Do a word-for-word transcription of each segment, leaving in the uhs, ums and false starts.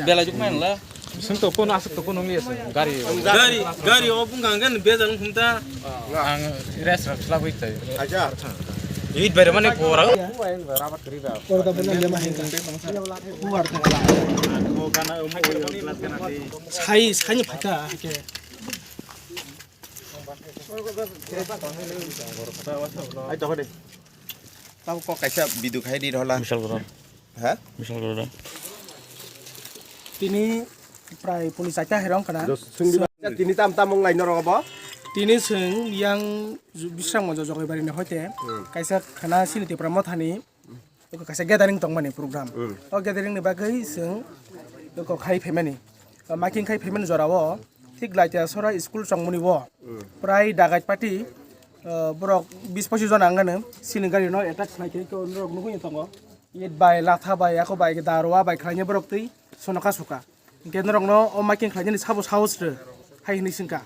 Bela juk main la. Sing to kono asuk to kono ngi ese. Gari. Gari, gari o bung kang kan bela nung khumta. Ang rest rest la bui tai. Acha. It bare mane pora. Sai, sai ni phaka. Ai to de. Tabo kok kaisa video khai di rola. Bishal Gora. Ha? Bishal Gora. Tini prai puni chaita herong kana. Tini tam tam wng lai norok bo? Tini swng yang bisrang mo jojogoi bari ni hoite. Hmm. Kaisa khana sini Tipra Mothani. Eko kaisa gathering tongmani program. Hmm. O gathering ni bagwi swng eko khai phaimani. O making khai phaimani jora o thik Laitiasora school chongmani o. Hmm. Prai dagat party, eh, borok bis pochis jona wngkha no, sini gari no attack khlai khe, khe norok nugwi tongo. It bai, latha bai, ako bai, darwa bai khlainai borok twi sono kha suka. Hinkhe norokno o making khlainani sabo sahos rw, hai hinwi swngkha.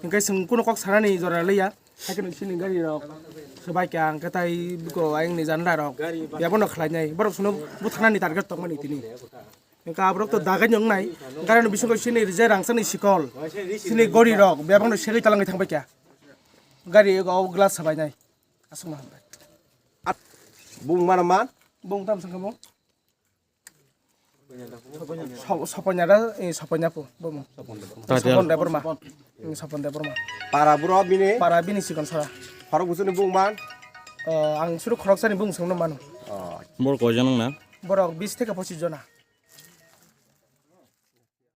Hinkhe chwng kunu kok sanani jora liya, hai kheno chini gari rok swbaikha, hinkhe tai buko ayangni janda rok, yabono khlainai. Borok sono butharnani target tongmani tini. Hinkhe aborok to dagai wngnai, gari ni bisingo chini rijai rangchakni sikol, chini gori rok, bebakno segwi talangwi thangbaikha. Gari o glass swbainai. Aswkno hambai. Bung mana man? Bung tam sangkamo? Soponyara, eh, Soponya po, bomo. Sopon Debbarma. Eh, Sopon Debbarma. Para buro bini? Para bini sikon sara. Khorok bwswkni bung man? Eh, ang suru khoroksani bung songno mano. Oh. Bor koijon wngna? Borok bis theke pochis jona.